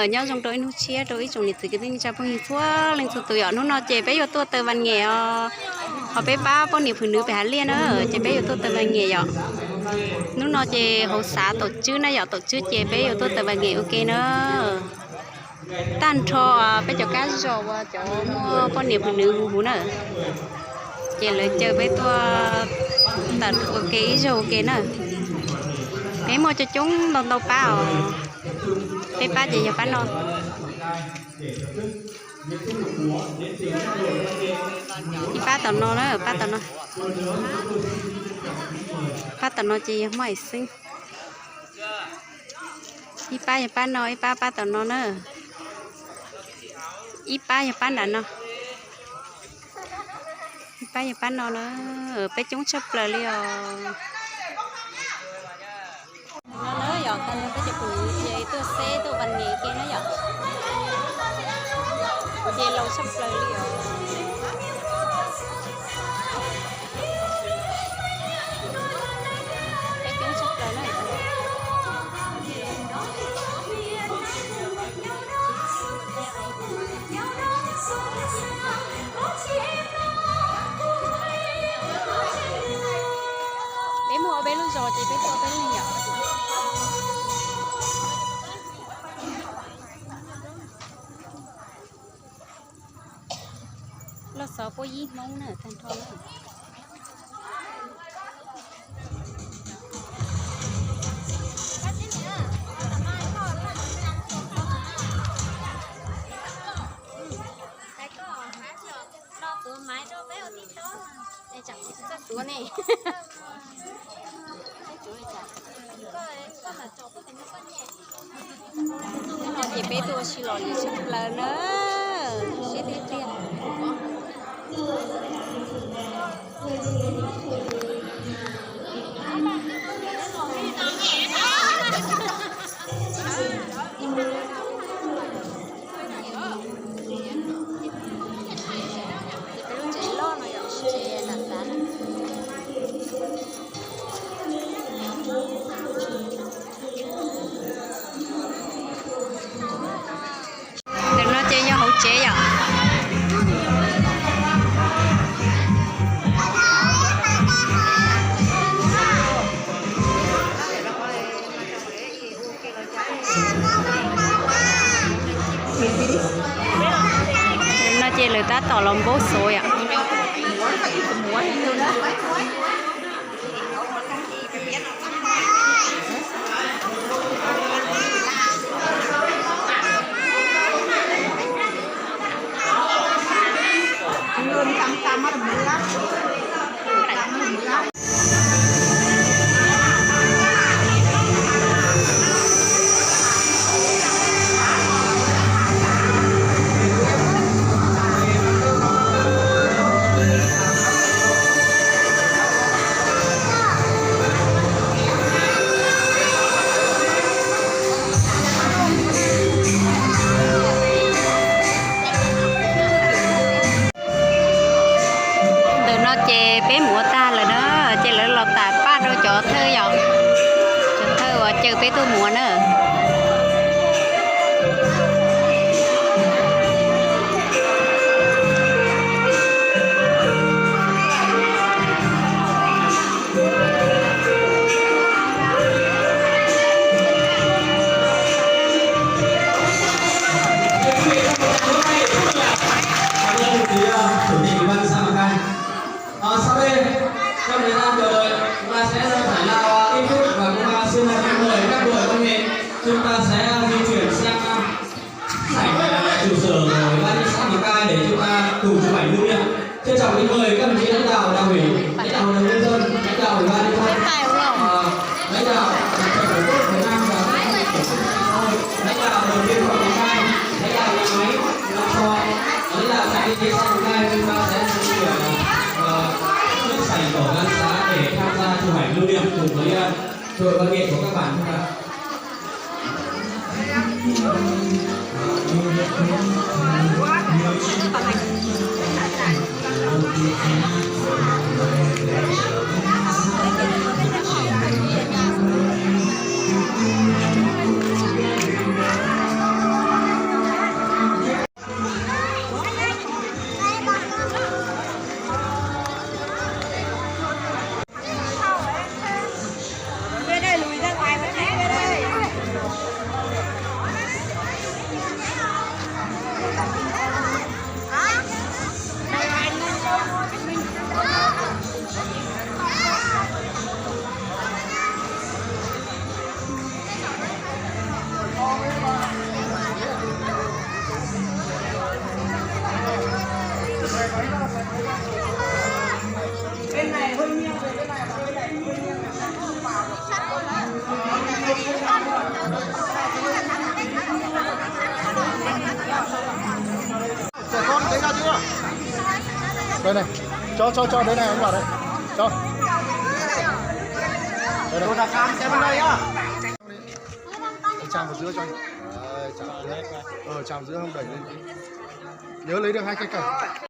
Nyob zoo rau ib hnub tshiab rau ib tsoom niam txiv kwv tij neej tsa phooj ywg txhua leej txhua tus yom. Hnub no ces peb yuav tuaj taw vas nyem os, ho peb pab poj niam phwm nws pem hav liaj na, ces peb yuav tuaj taw vas nyem yom. Hnub no ces hauv xav Taum Tswb na yom, Taum Tswb ces peb yuav tuaj taw vas nyem ua ke na. Tag nrho peb cov kab zos uas cov muaj poj niam phwm nws huv huv na, ces lawv caw peb tuaj taw ua ke ib zaug ua ke na. Peb muaj coob coob ntau ntau pab os. Peb pab ces yog pab no. Ib pab tom no na, pab tom no. Pab tom no ces yog Maj Xeeb. Ib pab yog pab no, ib pab pab tom no na. Ib pab yog pab nram no. Ib pab yog pab no na. Peb coob tshaj plaws li os. No na yom, tas li peb cov phwm nws ces tuaj xeb tuaj vas nyem ke na yom. Ces laus tshaj plaws li os. Peb coob tshaj plaws na. Peb muaj ob peb lub zos ces peb tuaj peb leeg yom. Loj xov puab yib Hmoob na tag nrho na. No ces peb tuaj ua si los lim tshaj plaws na, siab tiag tiag. Ces peb lub tsev loj no yom, tsev nram xav. Ntawm no ces yog hauv tsev yom. Ntawm no ces lawv tab tom los npaub xov yom. Ntawm no ces peb mus ua tag lawm na, ces lawv los tas paj rau cov thawj yom, cov thawj uas caw peb tuaj mus ua na. Cảm ơn đồng chí, ờ, Chủ tịch Ủy ban xã Mường Cai. Ờ, sau đây, trong thời gian chờ đợi, chúng ta sẽ giải lao, ờ, kết thúc và cũng, ờ, xin, ờ, mời các đội văn nghệ, chúng ta sẽ, ờ, di chuyển sang, ờ, sảnh, ờ, trụ sở của Ủy ban xã Mường Cai để chúng ta cùng chụp ảnh lưu niệm. Trân trọng kính mời các đồng chí lãnh đạo Đảng ủy, lãnh đạo Hội đồng Nhân dân, lãnh đạo Ủy ban Nhân dân, ờ, lãnh đạo Mặt trận Tổ quốc Việt Nam và các tổ chức xã hội, lãnh đạo Đồn biên phòng Mường Cai, lãnh đạo nhà máy, nhà trọ, lãnh đạo trạm y tế xã Mường Cai, chúng ta sẽ di chuyển, ờ, trước sảnh tổ Ban xã để tham gia chụp ảnh lưu niệm cùng với, ờ, đội văn nghệ của các bạn chúng ta. Đây này, cho cho cho đây này, anh bảo đây. Cho. Đây này. Anh Trang vào giữa cho anh. Đấy, Trang vào giữa. Ờ, Trang vào giữa không đẩy lên. Nhớ lấy được hai cây cành.